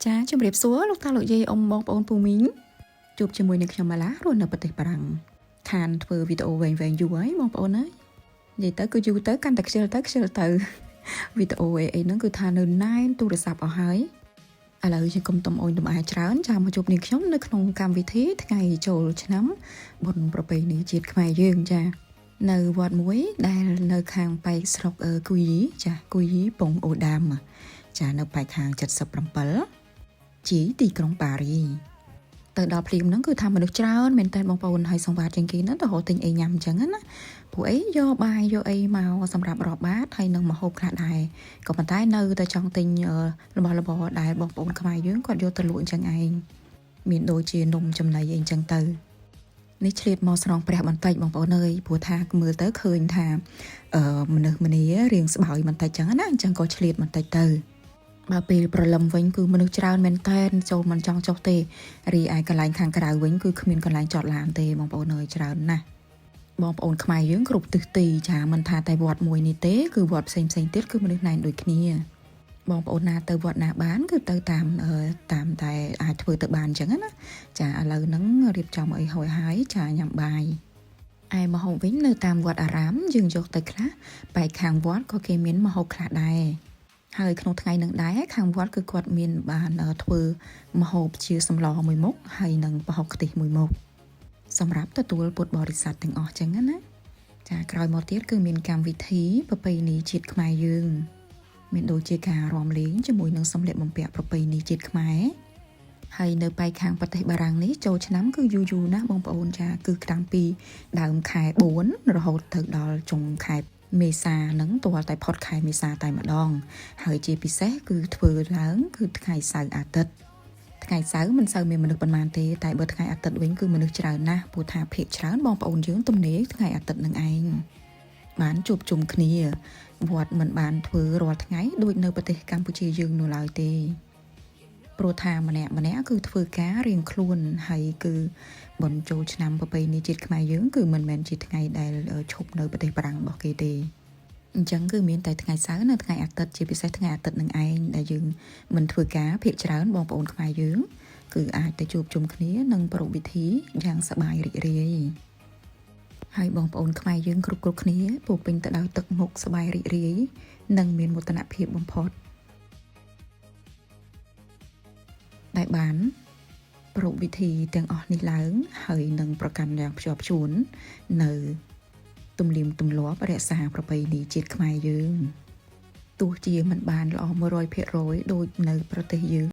ចាជម្រាបសួរលោកតាលោកយាយអ៊ំបងប្អូនពូមីងជួបជាមួយនឹងខ្ញុំម៉ាឡារស់នៅប្រទេសបារាំងខានធ្វើវីដេអូវែងៗយូរហើយបងប្អូនអើយនិយាយទៅគឺយូរទៅកាន់តែខ្ជិលទៅខ្ជិលទៅវីដេអូអីអីហ្នឹងគឺថានៅណែនទូរស័ព្ទអស់ហើយឥឡូវយើងកុំតំអូនតំអាយច្រើនចាមកជួបនាងខ្ញុំនៅក្នុងកម្មវិធីថ្ងៃចូលឆ្នាំបុណ្យប្រពៃណីជាតិខ្មែរយើងចានៅវត្តមួយដែលនៅខាងប៉ែកស្រុកគូយីចាគូយីពងអូដាមចានៅប៉ែកខាង77ជាយទីក្រុងប៉ារីទៅដល់ភ្លាមហ្នឹងគឺថាមនុស្សច្រើនមែនតើបងប្អូនហើយសង្វាតជាងគេហ្នឹងទៅរកទិញអីញ៉ាំអញ្ចឹងណាពួកអីយកបាយយកអីមកសម្រាប់រាប់បាតហើយនឹងមកហូបខ្លះដែរក៏ប៉ុន្តែនៅតែចង់ទិញរបស់របរដែលបងប្អូនខ្មែរយើងគាត់យកទៅលក់អញ្ចឹងឯងមានដូចជានំចំណីអីអញ្ចឹងទៅនេះឆ្លៀតមកស្រង់ព្រះបន្តិចបងប្អូនអើយព្រោះថាមើលទៅឃើញថាអឺមនុស្សម្នារៀងស្បោយបន្តិចចឹងណាអញ្ចឹងក៏ឆ្លៀតបន្តិចទៅបើពេលព្រលឹមវិញគឺមនុស្សច្រើនមែនតែនចូលមិនចង់ចុះទេរីឯកន្លែងខាងក្រៅវិញគឺគ្មានកន្លែងចតឡានទេបងប្អូនអើយច្រើនណាស់បងប្អូនខ្មែរយើងគ្រប់ទិសទីចាមិនថាតែវត្តមួយនេះទេគឺវត្តផ្សេងផ្សេងទៀតគឺមនុស្សណែនដូចគ្នាបងប្អូនណាទៅវត្តណាបានគឺទៅតាមតាមតែអាចធ្វើទៅបានអញ្ចឹងណាចាឥឡូវហ្នឹងរៀបចំអីហើយហើយចាញ៉ាំបាយឯមហូបវិញនៅតាមវត្តអារាមយើងយកទៅខ្លះបែកខាងវត្តក៏គេមានមហូបខ្លះដែរហើយក្នុងថ្ងៃនឹងដែរខាងវត្តគឺគាត់មានបានធ្វើម្ហូបជាសម្លមួយមុខហើយនិងប្រហុកខ្ទិះមួយមុខសម្រាប់ទទួលពុទ្ធបរិស័ទទាំងអស់ចឹងណាចាក្រោយមកទៀតគឺមានកម្មវិធីប្រពៃណីជាតិខ្មែរយើងមានដូចជាការរាំលេងជាមួយនឹងសម្លៀកបំពាក់ប្រពៃណីជាតិខ្មែរហើយនៅប៉ែកខាងប្រទេសបារាំងនេះចូលឆ្នាំគឺយូរយូរណាស់បងប្អូនចាគឺតាំងពីដើមខែ4រហូតទៅដល់ចុងខែមេសានឹងទាល់តែផុតខែមេសាតែម្ដងហើយជាពិសេសគឺធ្វើឡើងគឺថ្ងៃសៅរ៍អាទិត្យថ្ងៃសៅរ៍មិនសូវមានមនុស្សប៉ុន្មានទេតែបើថ្ងៃអាទិត្យវិញគឺមនុស្សច្រើនណាស់ព្រោះថាភាគច្រើនបងប្អូនយើងទំនេរថ្ងៃអាទិត្យនឹងឯងបានជួបជុំគ្នាវត្តមិនបានធ្វើរាល់ថ្ងៃដូចនៅប្រទេសកម្ពុជាយើងនោះឡើយទេព្រោះថាម្នាក់ម្នាក់គឺធ្វើការរៀងខ្លួនហើយគឺបុណ្យចូលឆ្នាំប្រពៃណីជាតិខ្មែរយើងគឺមិនមែនជាថ្ងៃដែលឈប់នៅប្រទេសបារាំងរបស់គេទេអញ្ចឹងគឺមានតែថ្ងៃសៅរ៍និងថ្ងៃអាទិត្យជាពិសេសថ្ងៃអាទិត្យនឹងឯងដែលយើងមិនធ្វើការភាគច្រើនបងប្អូនខ្មែរយើងគឺអាចទៅជួបជុំគ្នានិងប្រារព្ធពិធីយ៉ាងសប្បាយរីករាយហើយបងប្អូនខ្មែរយើងគ្រប់គ្រប់គ្នាពោពេញទៅដោយទឹកមុខសប្បាយរីករាយនិងមានមោទនភាពបំផុតដែលបានប្រារព្ធវិធីទាំងអស់នេះឡើងហើយនឹងប្រកាន់យ៉ាងភ្ជាប់ភ្ជួននៅទំនៀមទម្លាប់រក្សាប្រពៃណីជាតិខ្មែរយើងទោះជាមិនបានល្អ100%ដូចនៅប្រទេសយើង